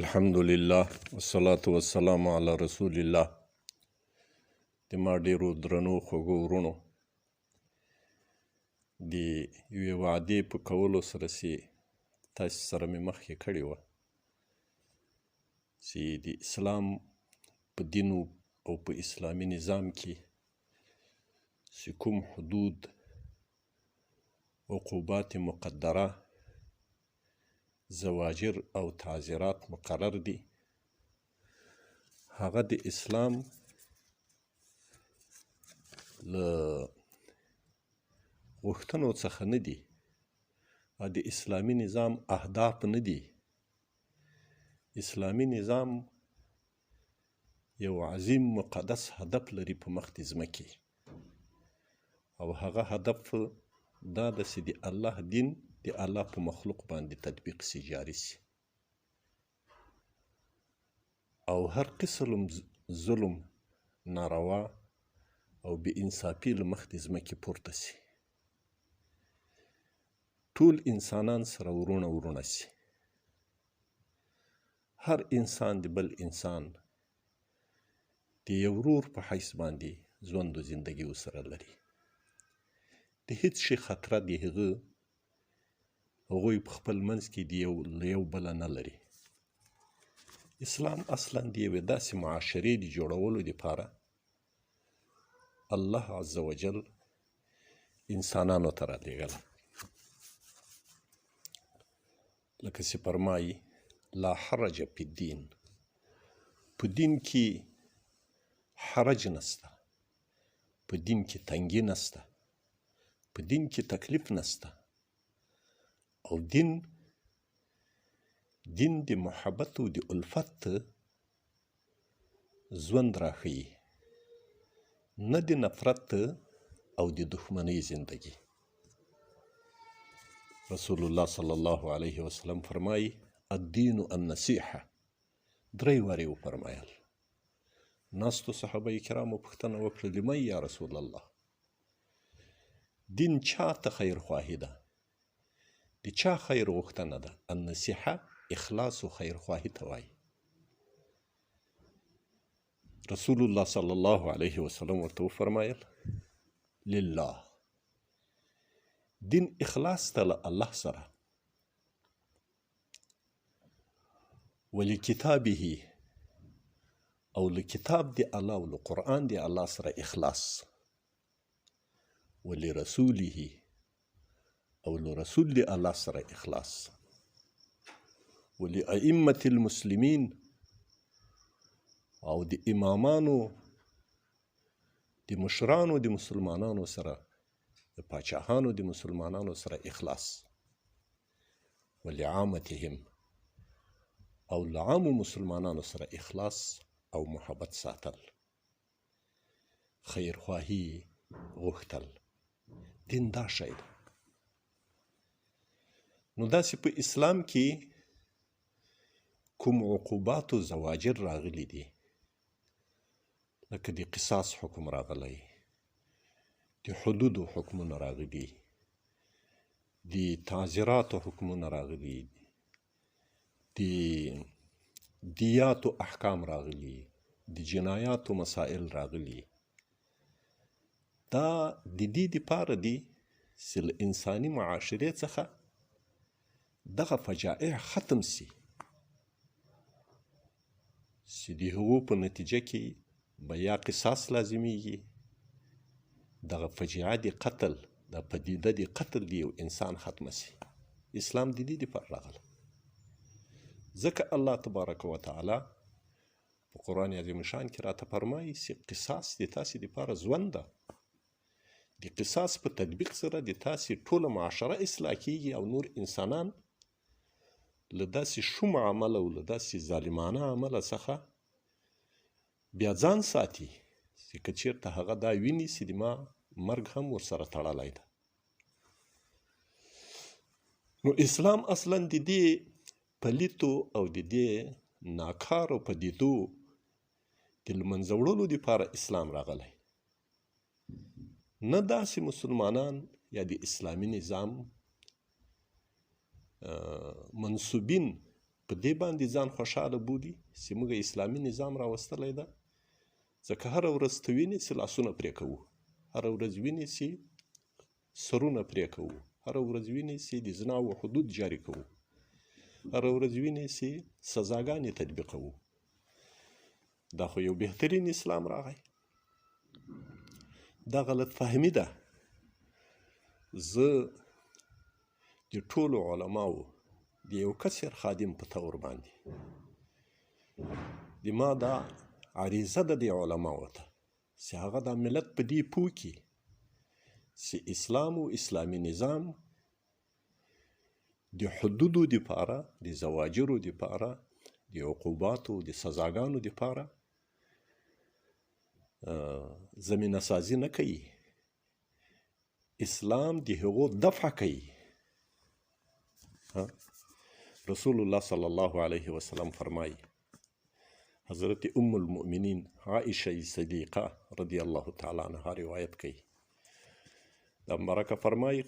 الحمدلله والصلاة والسلام علی رسول الله. د ما ډېرو درنو خوږو وروڼو، د یوې وعدې په کولو سره چې تاسې سره مې مخکې کړې وه چې د اسلام په دین او په اسلامي نظام کې چې کوم حدود، عقوبات مقدره، زواجر او تعزیرات مقرر دي، هغه د اسلام له غوښتنو څخه نه دي او د اسلامي نظام اهداف نه دي. اسلامي نظام یو عظیم مقدس هدف لري په مخ د ځمکې، او هغه هدف دا ده چې د الله دین د الله په مخلوق باندې تطبیق سي، جاري سي، او هر قسم ظلم، ناروا او بې انصافي له مخ د ځمکې پورته سي، ټول انسانان سره وروڼه وروڼه سي، هر انسان د بل انسان د یو ورور په حیث باندې ژوند و زندګي ورسره لري. د هیڅ شي خطره د هغه هغوی په خپل منځ کې د یو له یو بله نه لري. اسلام اصلا د یوې داسې معاشرې د جوړولو دپاره الله عز وجل انسانانو ته رالیږلی، لکه چې فرمایي لا حرج فی الدین، په دین کې حرج نسته، په دین کې تنګي نسته، په دین کې تکلیف نسته، او دین د محبت او د الفت ژوند راښیي، نه د نفرت او د دښمنۍ زندگی. رسول الله صلی الله علیه وسلم فرمایي الدین النصیحه، درې وارې وفرمایل. ناستو صحابه کرامو پوښتنه وکړه لمن یا رسول الله، دین چا ته خیرخواهي ده، د چا خیر غوښتنه ده؟ النصیحه اخلاص و خیرخواهي ته وایي. رسول الله صلی الله علیه وسلم ورته وفرمایل لله، دین اخلاص ته له الله سره، ولکتابه او له کتاب دی الله او له قرآن دی الله سره اخلاص، ولرسوله او له رسول دی الله سره اخلاص، ولأئمة المسلمین او د امامانو د مشرانو د مسلمانانو سره، د پاچاهانو د مسلمانانو سره اخلاص، ولعامتهم او له عامو مسلمانانو سره اخلاص او محبت ساتل، خیرخواهي غوښتل. دین دا شی ده. نو داسې په اسلام کې کوم عقوبات او زواجر راغلي دي، لکه د قصاص حکم راغلی، د حدودو حکمونه راغلي، د تعزیراتو حکمونه راغلي، د دیاتو احکام راغلي، د جنایاتو مسائل راغلي. دا د دې دپاره دي چې له انساني معاشرې څخه دغه فجایع ختم سي، چې د هغو په نتیجه کې به یا قصاص لازمیږي، دغه فجیعه د قتل، دا پدیده د قتل د یو انسان ختمه سي. اسلام د دې دپاره راغلی، ځکه الله تبارک وتعالی په قرآن عظیم شان کې راته فرمایي چې قصاص د تاسې دپاره ژوند ده. د قصاص په تطبیق سره د تاسې ټوله معاشره اصلاح کیږي او نور انسانان له داسې شوم عمل او له داسې ظالمانه عمله څخه بیا ځان ساتي، چې که چېرته هغه دا ویني چې د ما مرګ هم ورسره تړلی ده. نو اسلام اصلا د دې پلیتو او د دې ناکارو پدیدو د له منځه وړلو دپاره اسلام راغلی، نه داسې مسلمانان یا د اسلامي نظام منسوبین په په دې باندې ځان خوشحاله بولي چې موږ اسلامي نظام راوستلی ده؟ ځکه هره ورځ ته وینې چې لاسونه پرې کوو، هره ورځ وینې چې سرونه پرې کوو، هره ورځ وینې چې د زناو حدود جاري کوو، هره ورځ وینې چې سزاګانې تطبیقوو. دا خو یو بهترین اسلام راغی. دا غلط فهمي ده. زه د ټولو علماو د یو کسر خادم په طور باندې د ما دا عریضه ده د علماو ته چې هغه دا ملت په دې پوه کړي چې اسلام او اسلامي نظام د حدودو دپاره، د زواجرو دپاره، د عقوباتو د سزاګانو دپاره زمینه سازي نه کوي. اسلام د هغو دفع کوي. رسول الله صلی الله علیه وسلم فرمایي، حضرت ام المؤمنین عائشه صدیقه رضی الله تعالی عنها روایت کوي، دا مبارکه فرمایي: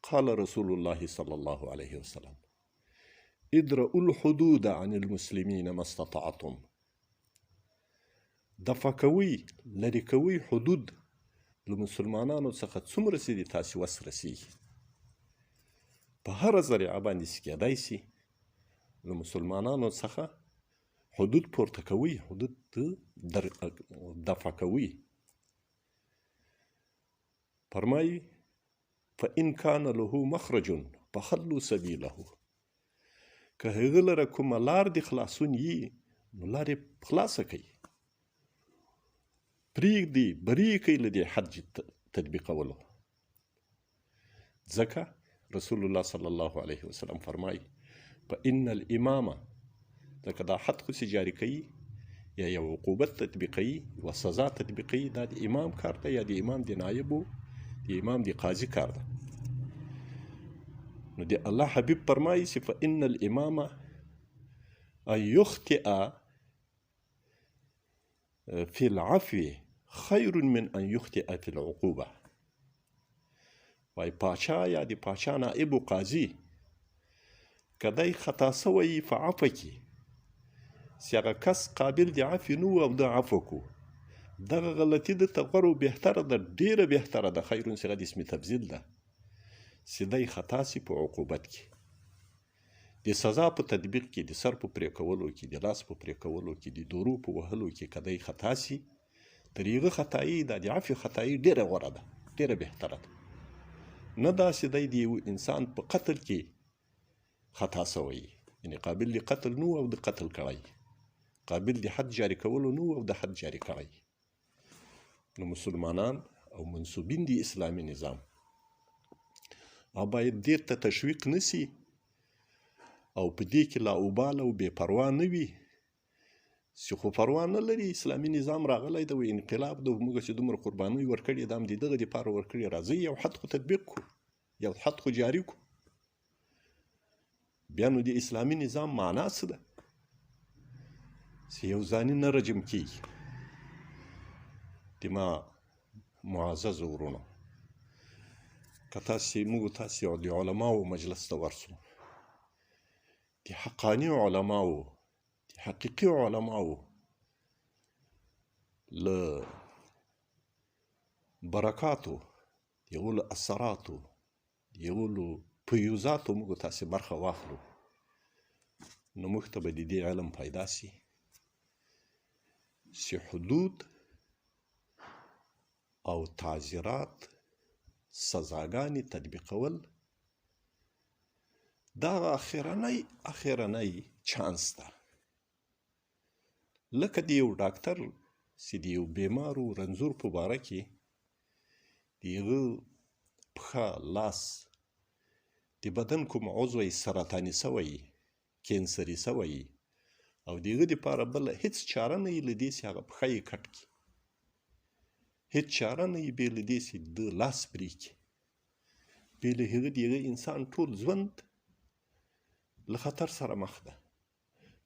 قال رسول الله صلی الله علیه وسلم ادرؤوا الحدود عن المسلمین ما استطعتم. دفع کوئ، لرې کوئ حدود له مسلمانانو څخه څومره چې د تاسې وس رسېږي. په هره ذریعه باندې چې کېدای شي له مسلمانانو څخه حدود پورته کوئ، حدود دفع کوئ. فرمایي: فإن كان له مخرج فخلوا سبیله. که هغه لره کومه لار د خلاصون یي نو لار یې خلاصه کوي، پرېږدي، بري یې کوي له دې حد تطبیقولو. ځکه رسول الله صلی الله علیه وسلم فرمایي: فإن الإمامة، ځکه دا حد خو چې جاري کوي یا یو عقوبت تطبیقوي، یوه سزا تطبیقوي، دا د امام کار ده یا د امام د نایب د امام د قاضي کار ده. نو د الله حبیب فرمایي چې فإن الإمامة أن يخطئ في العفو خیر من أن يخطئ في العقوبة. وایي پاچا یا د پاچا نائب و قاضي که دی خطا سوی یي په عفو کې، چې هغه کس قابل د عفوې نه و او ده عفو کو، دغه غلطي ده ته غوره او بهتره ده، ډېره بهتره ده. خیرون صیغه د اسم تفضیل ده، چې دی خطا سي په عقوبت کې، د سزا په تطبیق کې، د سر په پرې کولو کې، د لاس په پرې کولو کې، د دورو په وهلو کې که دی خطا سي، تر هغه خطایي دا د عفوې خطایي ډېره غوره ده، ډېره بهتره ده. نه داسې دی د یو انسان په قتل کې خطا سوی، یعنې قابل د قتل نه و او د قتل کړی، قابل د حد جاري کولو نه و او د حد جاري کړی. نو مسلمانان او منسوبین د اسلامي نظام او باید دې ته تشویق نه سي او په دې کې لاوباله او بې پروا نه وي، چې خو پروا نه لري، اسلامي نظام راغلی دی، انقلاب دی، موږ چې دومره قربانۍ ورکړې ده هم د دغه دپاره ورکړې، راځئ یو حد خو تطبیق کړو، یو حد خو جاري کړو. بیا نو د اسلامي نظام معنا څه ده؟ چې یو ځاني نه رجم کېږي. د ما معززو وروڼو، که تاسې موږ تاسې د علماو مجلس ته ورسو، د حقاني علماو، د حقیقي علماو له برکاتو، د هغو له اثراتو، د هغو له فیوزاتو موږ تاسې برخه واخلو، نو موږ ته به د دې علم پیدا سي چې حدود او تعزیرات، سزاګانې تطبیقول دا اخرنی چانس ده. لکه د یو ډاکتر چې د یو بیمار و رنځور په باره کې د هغه پښه، لاس، د بدن کوم عضو یې سرطاني سوی، کینسري سوی، او د هغه دپاره بله هیڅ چاره نه وي له دې چې هغه پښه یې کټ کړي، هیڅ چاره نه وي بې له دې چې ده لاس پرې کړي، بې له هغه د هغه انسان ټول ژوند له خطر سره مخ ده،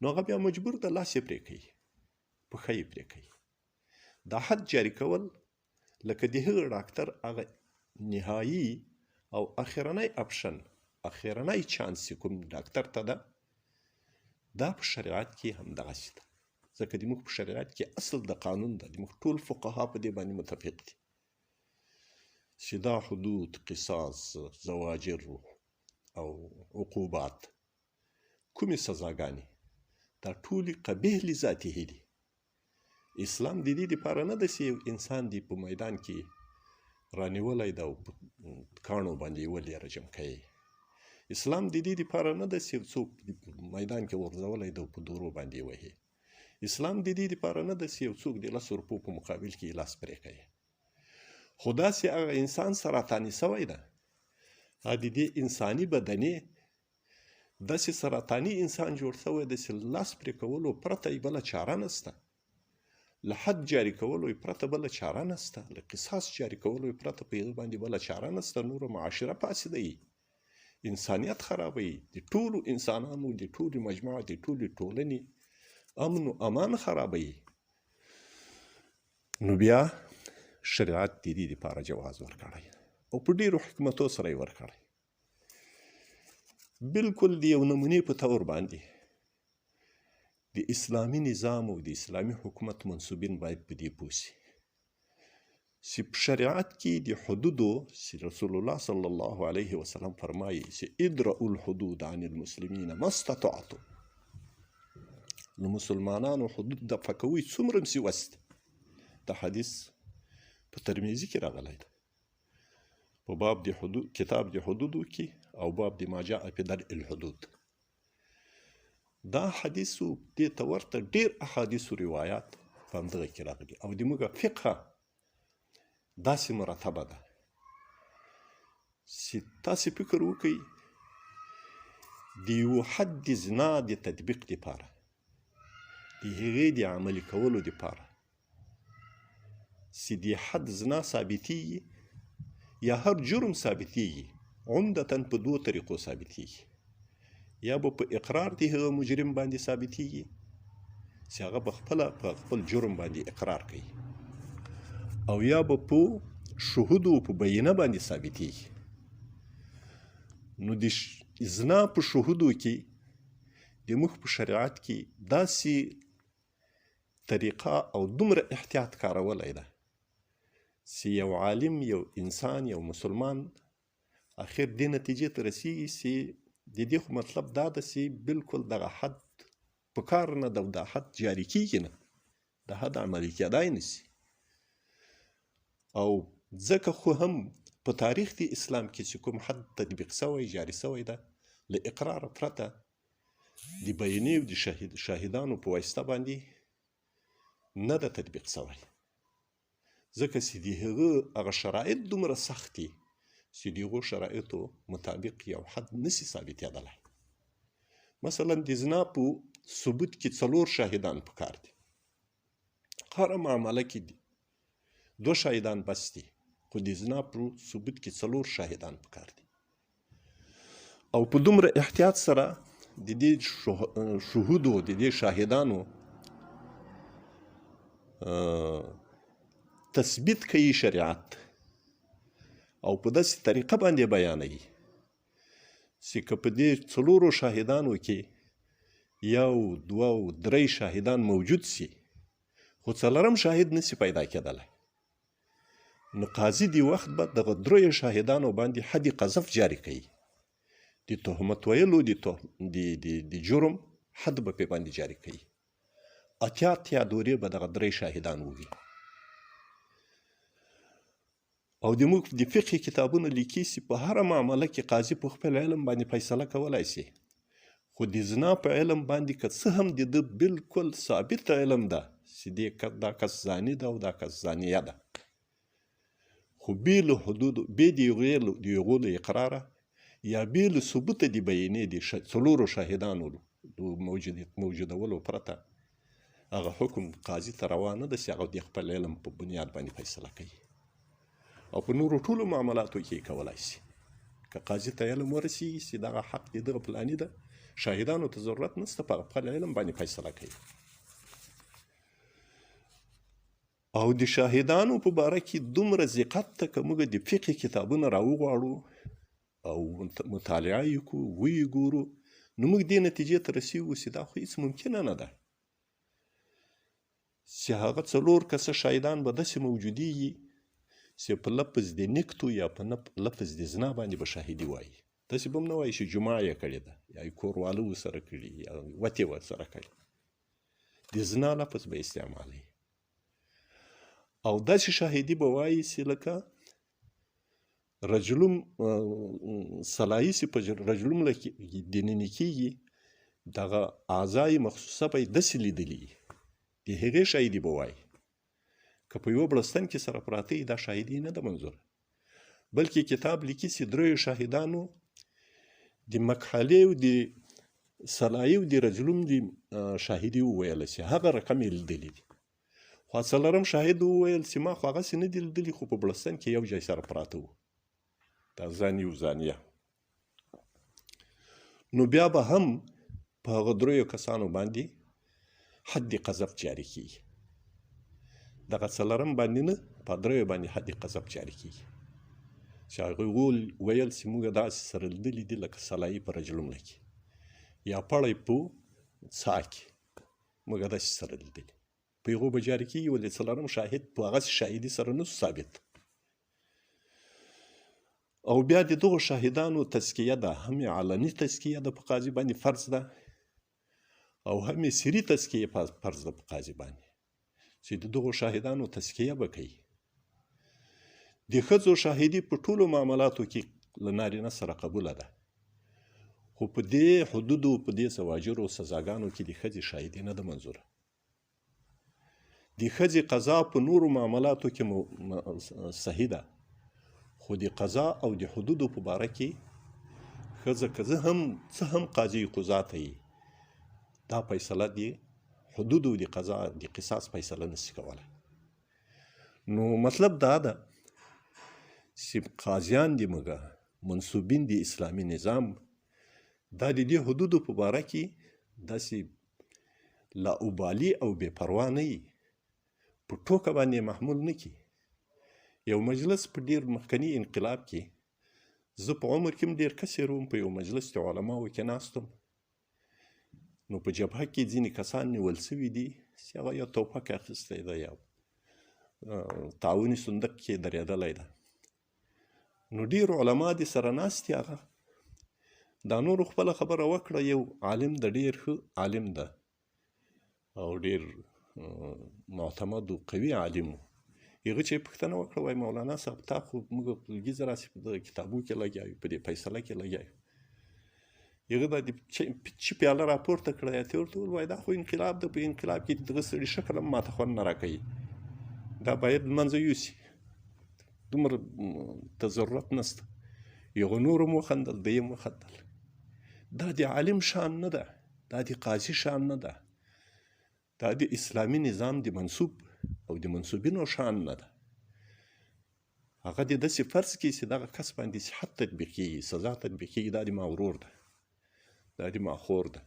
نو هغه بیا مجبور ده لاس یې پرې کوي، پښه یې پرې کوي. دا حد جاري کول لکه د هغه ډاکتر هغه نهایی او اخرنی option، اخرنی چانس چې کوم ډاکتر ته ده دا په شریعت کې هم دغسې ده، ځکه د موږ په شریعت کې اصل د قانون ده. د موږ ټول فقها په دې باندې متفق دي چې دا حدود، قصاص، زواجر او عقوبات، کومې سزاګانې، دا ټولې قبیح لذاته دي. اسلام د دې لپاره نه ده چې یو انسان دی په میدان کې رانیولی ده او په کاڼو باندې یې ولې رجم کوي. اسلام د دې لپاره نه ده چې یو څوک میدان کې غورځولی ده او په دورو باندې یې وهي. اسلام د دې لپاره نه ده چې یو څوک د 10 روپو په مقابل کې یې لاس پرې کوي. خو داسې هغه انسان سرطاني سوی ده، هغه د دې انساني بدنې داسې سرطاني انسان جوړ سوی ده چې لاس پرې کولو پرته یې بله چاره نسته، له حد جاري کولو یې پرته بله چاره نسته، له قصاص جاري کولو یې پرته په هغه باندې بله چاره نسته. نوره معاشره فاسدوي، انسانیت خرابوي، د ټولو انسانانو، د ټولې مجموعه، د ټولې ټولنې امن و امان خرابوي. نو بیا شریعت د دې لپاره جواز ورکړی او په ډېرو حکمتو سره یې ورکړی. بالکل د یو نمونې په طور باندې د اسلامي نظام او د اسلامي حکومت منسوبین باید په دې پوه سي چې په شریعت کې د حدودو، چې رسول الله صلی الله علیه وسلم فرمایي چې ادرأ الحدود عن المسلمین ما استطعتم، له مسلمانانو حدود دفع کوئ څومره هم چې وس دی. دا حدیث په ترمذي کې راغلی دی، په باب د حدود، کتاب د حدودو کې او باب د ما جاء فی درء الحدود. دا حدیث دې ته ورته ډېر احادیث و روایات په همدغه کې راغلي. او د موږ فقه داسې مرتبه ده چې تاسې فکر وکئ د یو حد د زنا د تطبیق دپاره، د هغې د عملي کولو دپاره چې د حد زنا ثابتیږي یا هر جرم ثابتیږي، عمدتا په دوو طریقو ثابتیږي. یا به په اقرار د هغه مجرم باندې ثابتیږي چې هغه به خپله په خپل جرم باندې اقرار کوي، او یا به په شهودو په بینه باندې ثابتیږي. نو د زنا په شهودو کې د موږ په شریعت کې داسې طریقه او دومره احتیاط کارولی ده چې یو عالم، یو انسان، یو مسلمان اخر دې نتیجې ته رسیږي چې د دې خو مطلب دا ده چې بالکل دغه حد په کار نه ده او دا حد جاري کیږي نه، دا حد عملي کېدای نه سي. او ځکه خو هم په تاریخ د اسلام کې چې کوم حد تطبیق سوی، جاري سوی ده، له اقرار پرته د بینې او د شاهدانو په واسطه باندې نه ده تطبیق سوی، ځکه چې د هغه هغه شرایط دومره سخت دي چې د هغو شرایطو مطابق یو حد نسي ثابتېدلی. مثلا د زنا په ثبوت کې 4 شاهدان پکار دي، هره معامله کې دي 2 شاهدان بس دي، خو د زنا په ثبوت کې 4 شاهدان پکار دي. او په دومره احتیاط سره د دې شهودو، د دې شاهدانو تثبیت کوي شریعت، او په داسې طریقه باندې بیانوي چې که په دې 4 شاهدانو کې 1، 2 او 3 شاهدان موجود سي، خو 4 شاهد نسي پیدا کېدلی، نو قاضي دی وخت به دغه 3 شاهدانو باندې حد قذف جاري کوي، د تهمت ویلو د جرم حد به پې باندې جاري کوي. 80 دورې به دغه 3 شاهدان ووي. او د موږ د فقهي کتابونه لیکي چې په هره معامله کې قاضي په خپل علم باندې فیصله کولای شي، خو د زنا په علم باندې که څه هم د ده بالکل ثابت علم ده چې دا کس زاني ده او دا کس زانیه ده، خو بې له حدودو، بې د هغو له اقراره یا بې له ثبوته د بینې د 4 شاهدانو موجودولو پرته هغه حکم قاضي ته روا نه ده چې هغه د خپل علم په بنیاد باندې فیصله کوي. او په نورو ټولو معاملاتو کې یې کولای شي. که قاضي ته علم ورسیږي چې دغه حق د دغه پلاني ده، شاهدانو ته ضرورت نشته، په خپل علم باندې فیصله کوي. او د شاهدانو په باره کې دومره دقت ته که موږ د فقهې کتابونه راوغواړو او مطالعه یې کړو، ویې ګورو، نو موږ دې نتیجې ته رسیږو چې دا خو هیڅ ممکنه نه ده چې هغه څلور کسه شاهدان به داسې موجودیږي چې په لفظ د نکتو یا په لفظ د زنا باندې به شاهدي وایي. داسې به هم نه وایي چې جماع یې کړې ده یا یې کورواله ورسره کړي یا وتې ورسره کړې، د زنا لفظ به استعمالوي. او داسې شاهدي به وایي چې لکه رجلوم سلایي چې په رجلوم دننې کېږي، دغه اعضای مخصوصه به یې داسې لیدلي، د هغې شاهدي به وایي. که په یوه بړستن کې سره پراته وي، دا شاهدي نه ده منظوره، بلکې کتاب لیکي چې دریو شاهدانو د مکحلې او د سلایي او د رجلوم د شاهدي وویله چې هغه رقم یې لیدلي دي. خو څلورم شاهد وویل چې ما خو هغسې نه دي لیدلي، خو په بړستن کې یو ځای سره پراته وو، دا زاني او زانیه. نو بیا به هم په هغه دریو کسانو باندې حد قذف جاري کیږي. دغه څلورم باندې نه، په دریو باندې حد قذف جاري کیږي چې هغوی ویل چې موږ داسې سره لیدلي دي لکه سلایي په رجلومله کې یا پړی په څا کې، موږ داسې سره لیدلي، په هغو به جاري کیږي. ولې څلورم شاهد په هغسې شاهدي سره نه سو ثابت. او بیا د دغو شاهدانو تزکیه ده، هم یې علني تزکیه ده په قاضي باندې فرض ده، او هم یې سري تزکیه فرض ده په قاضي باندې چې د دغو شاهدانو تزکیه به کوي. د ښځو شاهدي په ټولو معاملاتو کې له نارینه سره قبوله ده، خو په دې حدودو، په دې زواجرو سزاګانو کې د ښځې شاهدي نه ده منظوره. د ښځې قضا په نورو معاملاتو کې صحیح ده، خو د قضا او د حدودو په باره کې ښځه که څه هم قاضي قضا ته یي، دا فیصله د حدودو د قضا د قصاص فیصله نشي کولی. نو مطلب دا ده چې قاضیان دي موږ منسوبین دي اسلامي نظام، دا د دې حدودو په باره کې داسې لاابالي او بې پروا نه وي، په ټوکه باندې محمول نه کړي. یو مجلس په ډېر مخکني انقلاب کې، زه په عمر کې هم ډېر کسر وم، په یو مجلس د علماو کې ناست وم. نو په جبهه کې ځینې کسان نیول سوي دي چې هغه یا توپک اخیستی دی یا تعاوني صندوق کې درېدلی ده. نو ډېر علما دې سره ناست دي. هغه دا نورو خپله خبره وکړه، یو عالم ده، ډېر ښه عالم ده او ډېر معتمد و قوي عالم و. هغه چې پوښتنه وکړه، وایي مولانا صاحب تا خو موږ لږ راسې په دغه کتابو کې لګیا یو، په دې فیصله کې لګیا یو. هغه دا د چې پیاله راپورته کړه، یا ته ورته وویل، وایي دا خو انقلاب ده، په انقلاب کې دغه سړي شکل هم ماته خوند نه راکوي، دا باید لمنځه یوسي، دومره ته ضرورت نشته. هغه نور هم وخندل، دی هم وخندل. دا د عالم شان نه ده، دا د قاضي شان نه ده، دا د اسلامي نظام د منسوب او د منسوبینو شان نه ده. هغه د داسې فرض کړي چې دغه کس باندې صحت تطبیق کېږي، سزا تطبیق کېږي، دا د ما ورور ده، دا د ما خور ده،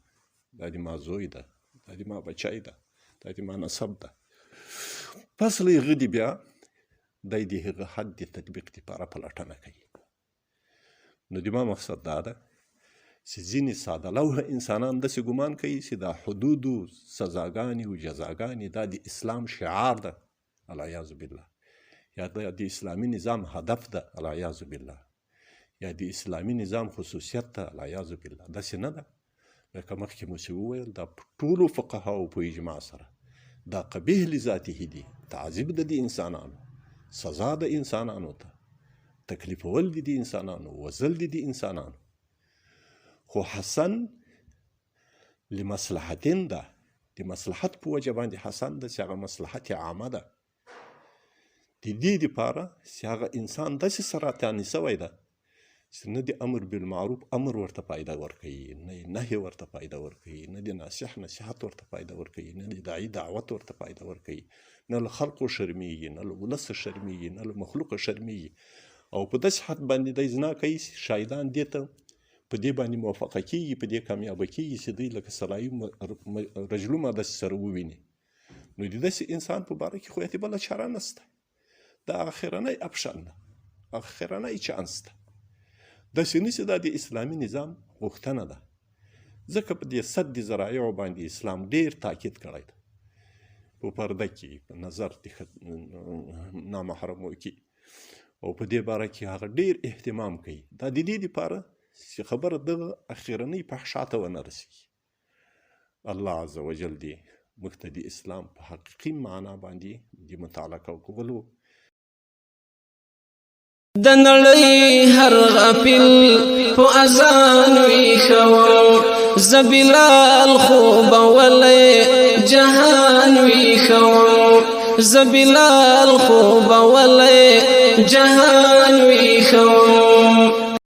دا د ما زوی ده، دا د ما بچی ده، دا د ما نسب ده. پس له هغه دې بیا دی د هغه حد د تطبیق دپاره پلټنه کوي. نو د ما مقصد دا ده چې ځینې ساده لوحه انسانان داسې ګمان کوي چې دا حدودو سزاګانې او جزاګانې دا د اسلام شعار ده، العیاذ بالله، یا دا د اسلامي نظام هدف ده، العیاذ بالله، یا د اسلامي نظام خصوصیت ده، العیاذ بالله. داسې نه ده. لکه مخکې مو چې وویل، دا په ټولو فقهاو په اجماع سره دا قبیح لذاته دي، تعذیب د دې انسانانو، سزا د انسانانو ته، تکلیفول دي د انسانانو، وزل دي د انسانانو. خو حسن لمصلحتین ده، د مصلحت په وجه باندې حسن ده چې هغه مصلحت عامه ده. د دې دپاره چې هغه انسان داسې سرطاني سوی ده چې نه د امر بالمعروف امر ورته فایده ورکوي، نه یې نهې ورته فایده ورکوي، نه د ناصح نصیحت ورته فایده ورکوي، نه د داعي دعوت ورته فایده ورکوي، نه له خلقو شرمیږي، نه له ولسه شرمیږي، نه له مخلوقه شرمیږي. او په داسې حد باندې دی زنا کوي چې شاهدان دې ته په دې باندې موافقه کېږي، په دې کامیابه کېږي چې دوی لکه سلایي رجلومه داسې سره وویني. نو د داسې انسان په باره کې خو یې بله چاره نشته. دا اخرنی اپشن ده، اخرنی چانس ده. داسې نه چې دا د اسلامي نظام غوښتنه ده. ځکه په دې سد ذرایعو باندې اسلام ډیر تاکید کړی دی، په پرده کې، په نظر د نامحرمو کې، او په دې باره کې هغه ډیر اهتمام کوي. دا د دې دپاره چې خبره دغه اخرنۍ فحشا ته ونه رسېږي. الله عز وجل دې موږ ته د اسلام په حقیقي معنا باندې د مطالعه کولو. د نړۍ هر غافل په اذان ویښوم، زه بلال خوبولی جهان ویښوم، زه بلال خوبولی جهان ویښوم.